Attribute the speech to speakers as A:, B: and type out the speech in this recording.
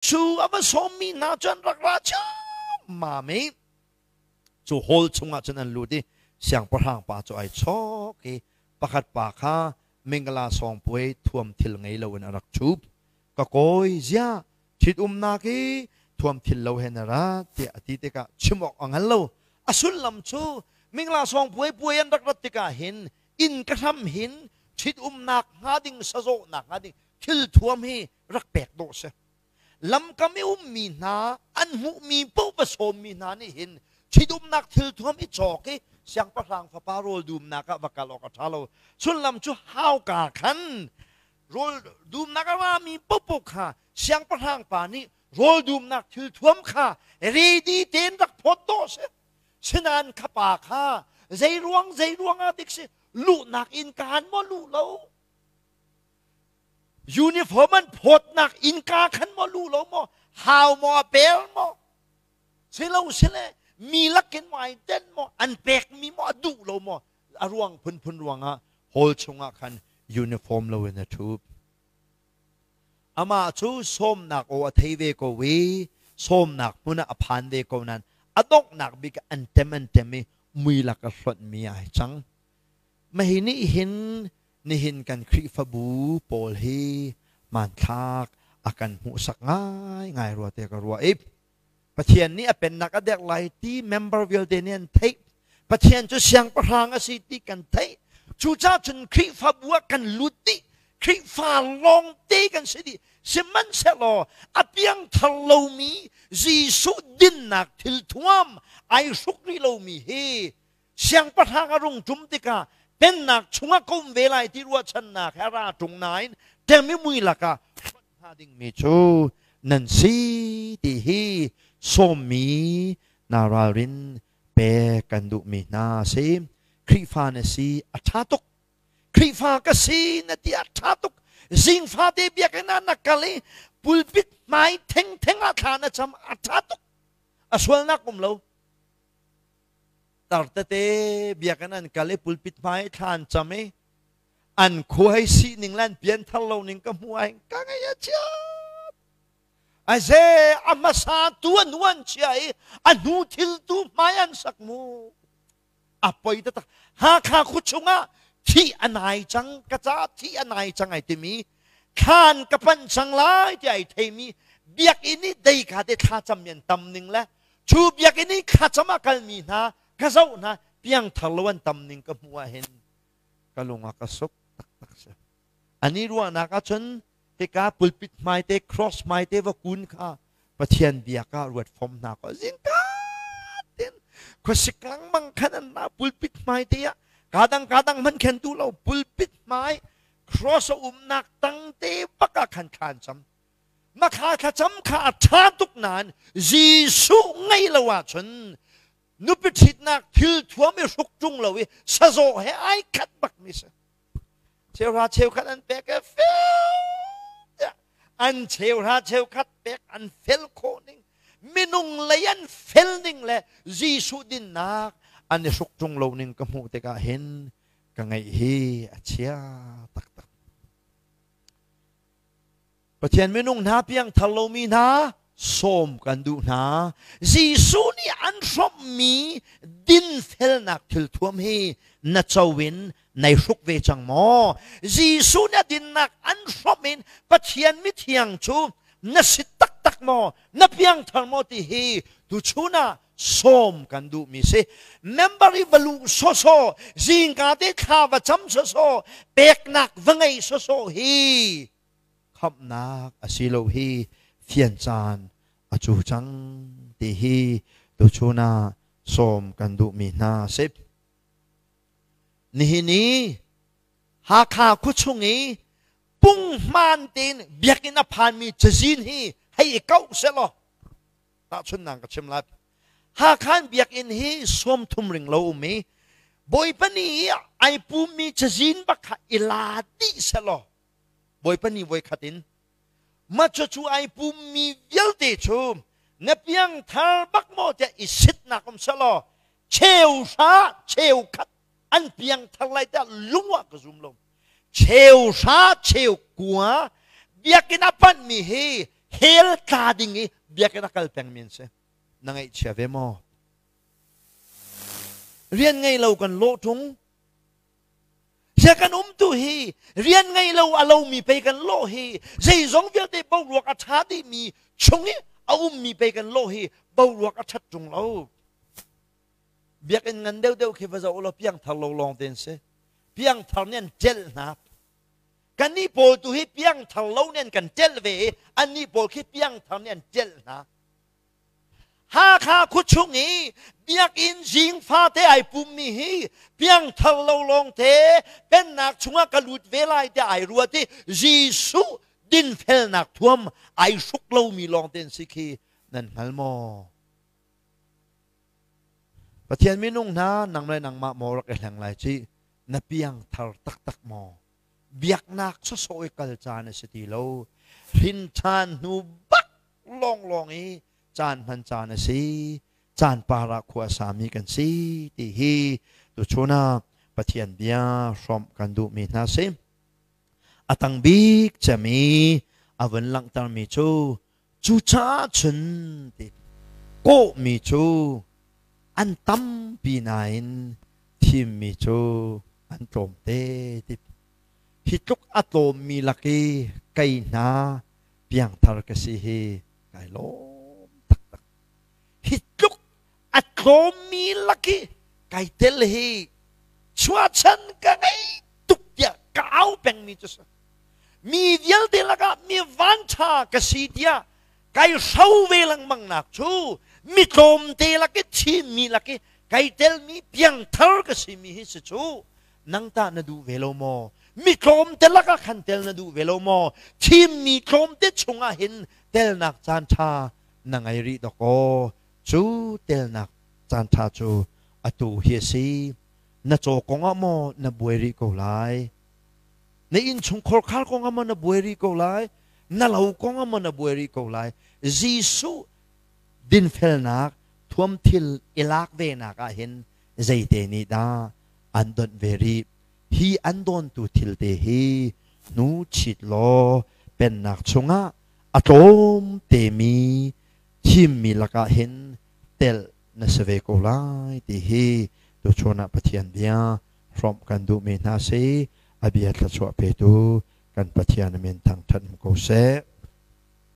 A: Cu a va sawmmi hna cu an rak ra ciammam i cu hall chungah cun an lut i siangpahrang pa cu ai chawk i pakhat pa kha mingala sawngpuai thuam thil ngei loin a rak ṭhup. Ka kawi, ziah ṭhitumnak i thuam thil lo he na ra tiah a ti tikah chim awk a hngal lo. A sullam cu mingla sawngpuai puai an rak rat tikah hin inn ka hram hin ṭhitumnak hnga ding sazawhnak hnga ding thil thuam hi rak pek dawh si. Lamkam i ummi hna an hmuhmi paoh va sawmmi hna nih hin ṭhitumnak thilthuam i cawk i siangpahrang fapa rawl dumnak ah va kal awk a ṭha lo. Sullam cu hauka khan rawl dumnak a rami paohpaoh kha siangpahrang pa nih rawl dumnak thilthuam kha ready tein rak phawt dawh si. Sinain kha pa kha zei ruang zei ruang ah dik si luhnak innka an maw luh lo Uniform an phawtnak innka khan maw lu lo maw hau maw a pel maw silo sile mi lakin maw ai den maw an pek mi maw a duh lo maw a ruang phunphun ruangah hall chungah khan uniform lo in a ṭhu. Amah cu sawmnak aw a thei ve ko i sawmnak hmun ah a phan ve ko nain a donghnak bik ah an tem an tem i mui lak a hlonhmi ai cang. Mahi nih hin nihin kan Khrihfabu pawl hi hmanthlak a kan hmuhsak ngaingai rua te ka ruah i Pathian nih a pennak a derh lai ti member vialte nih an theih. Pathian cu siangpahrang a si ti kan theih. Cucaah cun Khrihfabu ah kan lut dih. Khrihfa lawngte kan si dih. Sihmanhsehlaw a piangthar lomi Jesuh dinnak thilthuam ai hruk rih lomi hi Siangpahrang a rung ṭum tikah pennak chungah ka um ve lai ti ruahchannak he a ra ṭung nain ṭem i mui lakah hlonh hnga dingmi cu nan si ti hi sawmmi na ralrin pek kan duhmi hna a si. Khrihfa na si a ṭha tuk. Khrihfa ka si na ti a ṭha tuk. Zingfate biakinn ah na kal i pulpit hmai thengtheng ah thla na cam a ṭha tuk. A sualnak um lo. Tar tete biakinn an kal i pulpit hmai thla an cam i an khua hei si ning le an pianthar lo ning ka hmu ai ka ngaih a chia. Aze a hmasa tu an uan chia i a hnu thil tu hmai an sak mu. A poi taktak. Hakha khu chungah thi a nai cang ka ca thi a nai cang ai timi thlan ka panh cang lai ti ai theimi biakinn i dei ka te thla cam mi an tam ning le Cu biakinn i thlacam a kalmi hna ka zoh hna piangthar lo an tam ning ka hmuh ah hin ka lung a ka suk taktak si. Ani ruahnak ahcun hika pulpit hmaite cross hmaite va kun kha Pathian biak ah ruat fom hna ko zingka tin khuasik lengmang khan an ra pulpit hmaite ah kadang kadang hman khen tu lo pulpit hmai cross a umnak tangte bak ah khan thla an cam Makha thlacam kha a ṭha tuk nain Jesuh ngei lo ahcun nupi ṭhitnak thil thuam i hruk ṭung lo i sazawh he ai khat bakmi si. Cheuhra cheukhat an pek i fel an cheuhra cheukhat pek an fel khawh ning minung lei an fel ning le Jesuh dinnak an i hruk ṭung lo ning ka hmuh tikah hin ka ngaih hi a chia taktak. Pathian minung hna piangthar lomi hna sawm kan duh hna. Jesuh nih an hrawmhmi dinfelnak thilthuam hi na co in nai hruk ve cang maw? Jesuh nih a dinnak an hrawmh in Pathian mithiang cu na si taktak maw? Na piangthar maw ti hi tuchun ah sawm kan duhmi si. Member i va luh sawsawh, zingka te thla va cam sawsawh, peknak va ngei sawsawh hi khamhnak a si lo hi fian caan a cu cang ti hi tuchun ah sawm kan duhmi hna si. Nihin i Hakha khuachung i punghman tein biakinn a phanmi cazin hi hei i kauh sehlaw Tahchunhnak ka chim lai. Hakhan biakinn hi 30 ring lo um i Bawipa ni i ai pummi cazin bak kha i la dih selaw Bawipa ni voikhat in ma cu ai pummi vialte cu na piangthar bak maw tiah i sitnak um selaw cheu hra cheu khat an piangthar lai tiah lung ah ka zum lo cheu hra cheu kua biakinn a panhmi hi Hell tla ding i biakinn a kal pengmi an si. Na ngaihchia ve maw? Rian ngei lo kan lawh ṭung. Sia kan um tu hi rian ngei lo a lomi pei kan lawh hi zeizong vialte boruak a ṭha dihmi chung i a ummi pei kan lawh hi boruak a ṭhat ṭung lo. Biakinn ngan deuhdeuh khi va zoh law piangthar lo lawng te an si. Piangthar nih an ṭelh hna. Kannih pawl tu hi piangthar lo nih an kan ṭelh ve i annih pawl khi piangthar nih an ṭelh hna. Hakha khuachung i biakinn zing fate ai pummi hi piangthar lo lawngte pennak chungah ka lut ve lai tiah ai ruat i Jesuh dinfelnak thuam ai hruk lomi lawngte an si khi nan hngal maw? Pathian minung hna nang le nangmah maw rak i hleng lai ci na piangthar taktak maw? Biaknak sawsawh i kal caan a si ti lo. Hrin ṭhan hnu bak lawnglawng i caan hman caan a si. Caan par ah khua a sami kan si ti hi tuchun ah Pathian bia hrawmh kan duhmi hna si. A tang bik cem i a vun langhtermi cu cucaah cun ti kawhmi cu an tampi nain thimmi cu an tlawmte ti. Hi tluk a tlawmmi lak i kei hna piangthar ka si hi kai lawm taktak. Hi tluk a tlawmmi lak i kai tel hi chuahchan ka ngei tuk tiah ka au pengmi cu si. Mi vialte lakah mi vanṭha ka si tiah kai hro ve lengmang nak cu mi tlawmte lak i thimmi lak i kai telmi piangthar ka simi hi si cu nang tah na duh ve lo maw? Mi tlawmte lakah khan tel na duh ve lo maw? Thimmi tlawmte chungah hin telnak caan ṭha na ngei rih dawkaw cu telnak caan ṭha cu atu hi a si. Na caw kongah maw na buai rih ko lai? Na innchungkhar khar kongah maw na buai rih ko lai? Na lo kongah maw na buai rih ko lai? Jesuh dinfelnak thuamthil i lak ve nak ah hin zeite nih dah an donh ve rih? Hi an dawntu thil te hi hnu chit law pennak chungah a tlawm temi thimmi lakah hin telh na si ve ko lai ti hi tuchun ah Pathian bia hrawmh kan duhmi hna si. A bia thluachuah petu kan Pathian a min thangṭhat um ko seh.